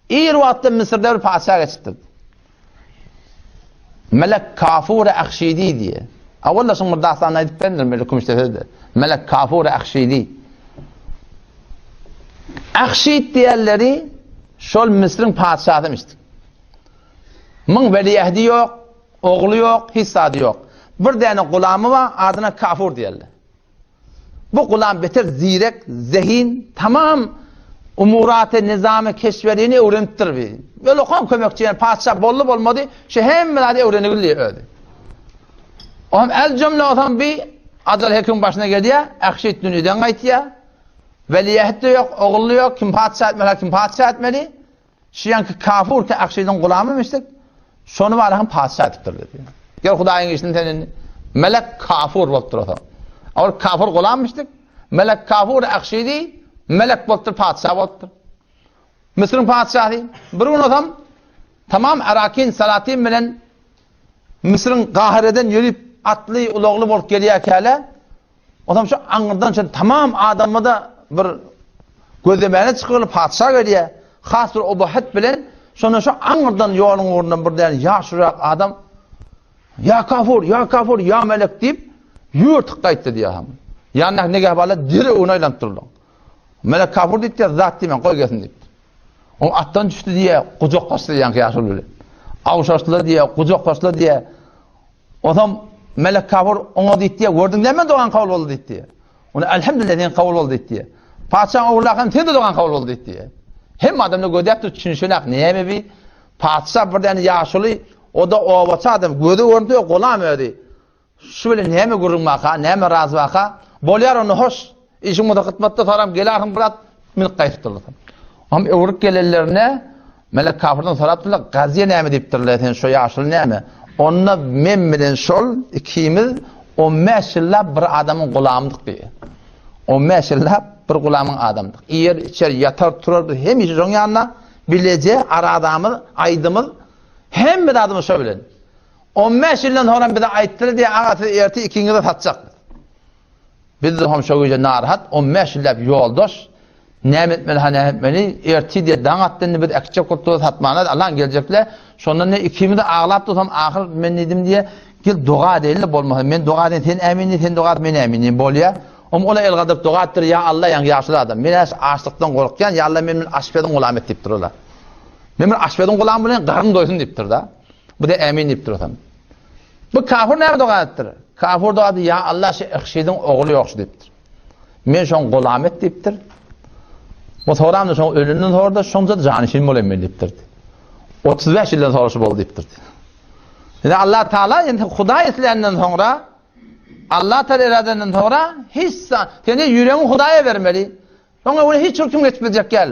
Ir wagtda Müsürde bir patyşa geçipdir. Melek Kafur Ahşidi diýe. Awal şuň bir dastanyny aýdyp berdim, Melek Kümüşdepede. Melek Kafur Ahşidi. Ahşid diýenleri şol Müsrüň patyşasymyşdy. Muň weliähdi ýok, ogly ýok, hiç zady ýok. Bir däne gulamy bar, adyna Kafur diýerler. Bu gulam beter zirek, zehin, tamam umuraty, nizamy, keşberini öwrenipdir bi. Öyle okan kömekçi, yani patyşa boldy bolmady, şu hemme zady öwrenigildi özi. Ohm el cümle otam bi ajal hekim başyna gelýär, ähşit dünýeden gaýtýar. Weliähd de ýok, ogully ýok, kim patyşa etmeli, kim patyşa etmeli. Şu ýanky kafur ki Akşydyň gulamymyşdyk, şony baraham patyşa edipdirler diýýär. Gel Hudaýyň işini sen indi melek kafur bolup durasaň. Ol kafur gulammyşdyk, melek kafur Akşydy melek bolupdyr, patyşa bolupdyr. Müsüriň patyşasy bir gün osam tamam Arakin Salatin bilen Müsüriň Gahyreden ýörüp atly, ulagly bolup gelýärkäle Onam şu aňyrdan şu tamam adamda bir gözlemäne çykyly patyşa gelýär. Has bir obahat bilen şonda şu aňyrdan ýoluň ugrundan bir däne ýaşurak adam Ýa kafur, ýa kafur, ýa melek diýip ýurtuk gaýtdy diýýär ham. Ýanyndaky negähbarlar derrew aýlanyp durlar. Melek kafur diýipdir, zat diýmän goý gelsin diýipdir. O atdan düşdi diýýär, gujaklaşdy diýýän ýaşuly bilen. Awşaşdylar diýýär, gujaklaşdylar diýýär. Onsoň Melek Kafur oňa diýdi, gördüň näme dogan kabul boldy diýdi. Ona elhamdülillah sen kabul boldy diýdi. Patyşaň ogly hem sen de dogan kabul boldy diýdi. Hem adamlar gözläp düşünişenak näme bi? Patyşa bir däne ýaşuly, o da obaçy adam, gözi görüntü golam özi. Şu bilen näme gürrüň baka, näme raz baka? Bolýar onda hoş. Işiň bolsa hytmatda saram gelarsyň brat, münüp gaýtypdyrlar. Hem öwrüp gelenlerine Melek kafirden sorapdyrlar, Gaziýe näme diýipdirler, sen şo ýaşuly näme? Onda men bilen şol ikimiz 15 ýyllap bir adamyň gulamydyk diýýär. 15 ýyllap bir gulamyň adamydyk. Iýer, içer, ýatar, turar biz hemişe şoň ýanynda, bileje, aradamyz, aýdymyz, hemme zadymyz şo bilen. 15 ýyldan soňra bize aýtdylar diýýär, aga siz ertir ikiňizi satjak. Biz hem şo gije narahat, 15 ýyllap ýoldaş, näme etmeli, ha näme etmeli, ertir diýe daň atdy, indi biz äkitjek bolup durus satmana, Allah'ın geljekle, şondan ne ikimiz de aglap dursam, ahyr men diýdim diýe, gel doga edeýin-le bolmasa, men doga edeýin, sen ämin diý, sen doga et, men ämin diýin, bolýa. Om ola el galdyryp doga etdir, ýa Allah, ýaňky ýaşuly adam, men äş açlykdan gorkýan, ýa Allah, men bir aşpeziň gulamy et diýipdir ola. Men bir aşpeziň gulamy bolaýyn, garnym doýsun diýipdir-da. Bu-da ämin diýipdir otam. Bu kafir näme doga edipdir? Kafir doga edip, Ýa Allah, şu Ihşidiň ogly ýok şu diýipdir. Men şoň gulamy et diýipdir. Bu soramda şoň ölünden sonra da şoňça janyşin bolaýyn men diýipdir. 35 ýyldan sonra şu boldy diýipdir. Ýa Allah Taala indi Hudaý isländen soňra Allah Taala iradenden soňra hiç seni ýüregiňi Hudaýa bermeli. Oňa hiç kim geçip biljek däl.